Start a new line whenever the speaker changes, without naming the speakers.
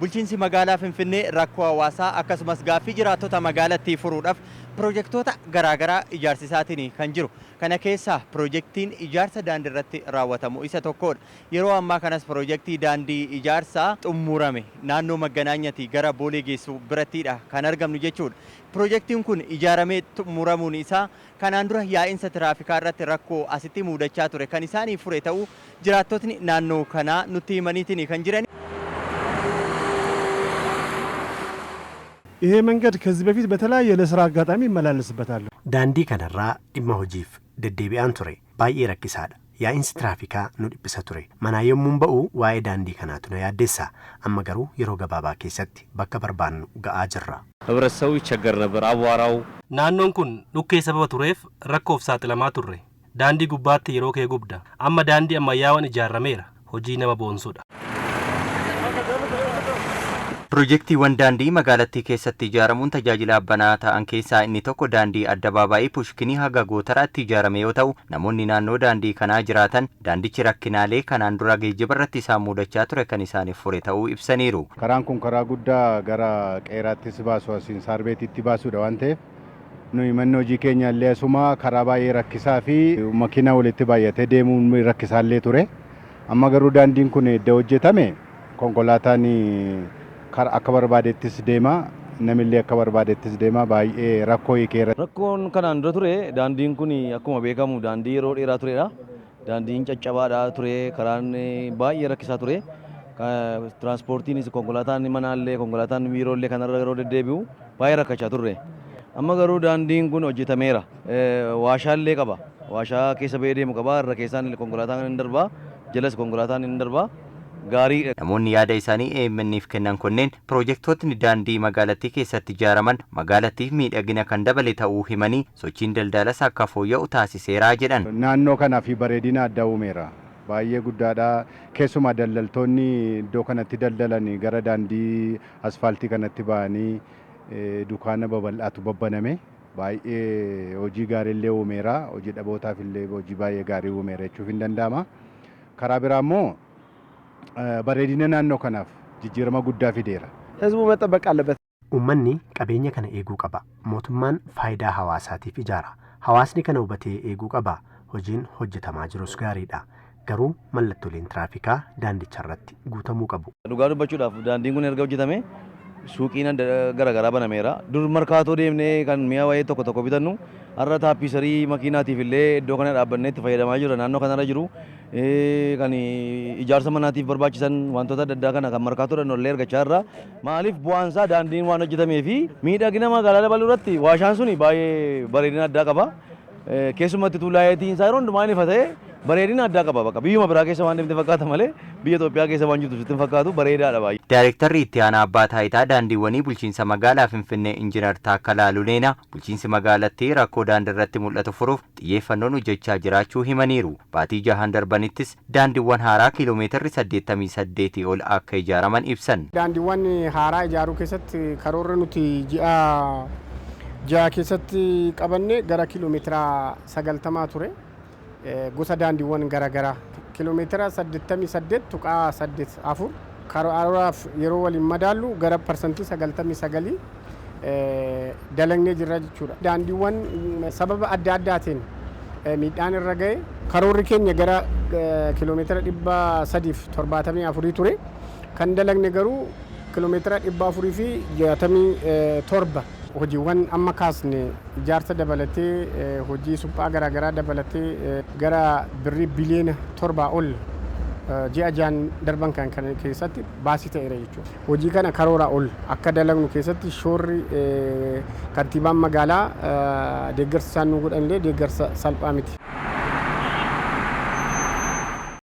Bulchiinsi magaalaa Finfinnee rakkoo hawaasaa akkasumas gaaffii jiraattota magaalattii furuudhaaf pirojektoota garaagaraa ijaarsisaatiin kan jiru. Kana keessaa pirojektiin ijaarsa daandii irratti raawwatamu isa tokkodha. Yeroo ammaa kanas pirojektii daandii ijaarsaa xumurame naannoo Magganaanyaatii gara Boolee geessu birattidha kan argamnu jechuudha. Pirojektiin kun ijaaramee xumuramuun isaa kanaan dura yaa'insa tiraafikaa irratti rakkoo asitti mudachaa ture kan isaanii fure ta'uu jiraattotni naannoo kanaa nutti himaniitiin kan jiran.
ይሄ መንገድ ከዚህ በፊት በተለያየ ለስራ አጋጣሚ እመላለስበታለሁ።
Daandii kanarraa dhimma hojiif deddeebi'aan ture. Baay'ee rakkisaadha. Yaa'insi tiraafikaa nu dhiphisa ture. Manaa yommuun ba'u waa'ee daandii kanaatu na yaaddessa. Amma garuu yeroo gabaabaa keessatti bakka barbaannu ga'aa jirra.
ህብረተሰቡ ይቸገር ነበር። አቧራው
Naannoon kun dhukkee sababa tureef rakkoof saaxilamaa turre. Daandii gubbaatti yeroo kee gubda. Amma daandii ammayyaawaan ijaarameera. Hojii nama boonsudha.
Pirojektiiwwan daandii magaalattii keessatti ijaaramuun tajaajila banaa ta'an keessaa inni tokko daandii addabaabaayii Pushkinii haga Gootaraatti ijaarame yoo ta'u, namoonni naannoo daandii kanaa jiraatan daandichi rakkinaalee kanaan dura geejjiba irratti isaan mudachaa ture kan isaaniif fure ta'uu ibsaniiru.
Karaan kun karaa guddaa gara Qeeraattis baasu asiin Saarbeetitti baasudha waan ta'eef, nuyi manni hojii keenya illee asuma karaa baay'ee rakkisaa fi makiina walitti baay'atee deemuun rakkisaa illee ture. Amma garuu daandiin kun edda hojjetame konkolaataan akka barbaadettis deema, namillee akka barbaadettis deema, baay'ee rakkoo hiikeera.
Rakkoon kanaan dura ture, daandiin kun akkuma beekamu daandii yeroo dheeraa turedha. Daandiin caccabaadhaa ture, karaan baay'ee rakkisaa ture. Tiraanspoortiinis konkolaataan manaallee konkolaataan biiroollee kanarra yeroo deddeebi'u baay'ee rakkachaa turre. Amma garuu daandiin kun hojjetameera. Waashaallee qaba. Waashaa keessa ba'ee deemu qaba. Irra keessaan konkolaataan hin darbaa. Jalas konkolaataan hin darbaa. Gaariidha.
Namoonni yaada isaanii AMN'if kennan kunneen pirojektootni daandii magaalattii keessatti ijaaraman magaalattiif miidhagina kan dabale ta'uu himanii, sochiin daldalas akka fooyya'u taasiseeraa jedhan.
Naannoo kanaaf bareedina addaa uumeera. Baay'ee guddaadha. Keessumaa daldaltoonni iddoo kanatti daldalan gara daandii asfaaltii kanatti ba'anii dukaana babal'aatu babbaname. Baay'ee hojii gaarii illee uumeera. Hojii dhabootaaf illee hojii baay'ee gaarii uumeera jechuuf hin danda'ama. Karaa biraa immoo bareedina naannoo kanaaf jijjiirama guddaa fideera.
ህዝቡ መጠበቅ አለበት።
Uummanni qabeenya kana eeguu qaba. Mootummaan faayidaa hawaasaatiif ijaara. Hawaasni kana hubatee eeguu qaba. Hojiin hojjetamaa jirus gaariidha. Garuu mallattooleen tiraafikaa daandicha irratti guutamuu qabu.
Dhugaa dubbachuudhaaf, daandiin kun erga hojjetame suuqiin garaagaraa banameera. Dur Markaatoo deemnee kan mi'a wayii tokko tokko bitannu, har'a taappisarii makiinaatiif illee iddoo kana dhaabbannee itti fayyadamaa jirra. Naannoo kanarra jiru kan ijaarsa manaatiif barbaachisan wantoota adda addaa kana kan Markaatoo dhaan illee argachaa jirra. Maaliif? Bu'aan isaa daandiin waan hojjetamee fi miidhagina magaalaa dabaluu irratti waashaan suni baay'ee bareedina addaa qaba. Keessumatti laayitiin isaa yeroo hundumaa inni ifa ta'e bareedina addaa qaba. Bakka biyyuma biraa keessa waan deemte fakkaata malee biyya Itoophiyaa keessa waan jirtu sitti hin fakkaatu, bareedaadha baay'ee.
Daayirektarri itti aanaa abbaa taayitaa daandiiwwanii bulchiinsa magaalaa Finfinnee Injiinar Taakkalaa Luleenaa bulchiinsi magaalattii rakkoo daandii irratti mul'atu furuuf xiyyeeffannoon hojjechaa jiraachuu himaniiru. Baatii 6n darbanittis daandiiwwan haaraa kiiloomeetirri 88 ol akka ijaaraman ibsan.
Daandiiwwan haaraa ijaaruu keessatti karoorri nuti ji'a 6 keessatti qabanne gara kiiloomeetira 90 ture. Gosa daandiiwwan garaagaraa kiiloomeetira 88.84 karooraaf yeroo waliin madaallu gara 99% dalagnee jirra jechuudha. Daandiiwwan sababa adda addaatiin miidhaan irra ga'e, karoorri keenya gara kiiloomeetira 374 ture. Kan dalagne garuu kiiloomeetira 467. Hojiiwwan amma kaasne ijaarsa dabalatee, hojii suphaa garaagaraa dabalatee, gara birrii biliyoona 7 ol ji'a 6n darban kan kana keessatti baasii ta'eera jechuudha. Hojii kana karoora ol akka dalagnu keessatti shoorri kantiibaan magaalaa deeggarsa isaan nu godhanillee deeggarsa salphaa miti.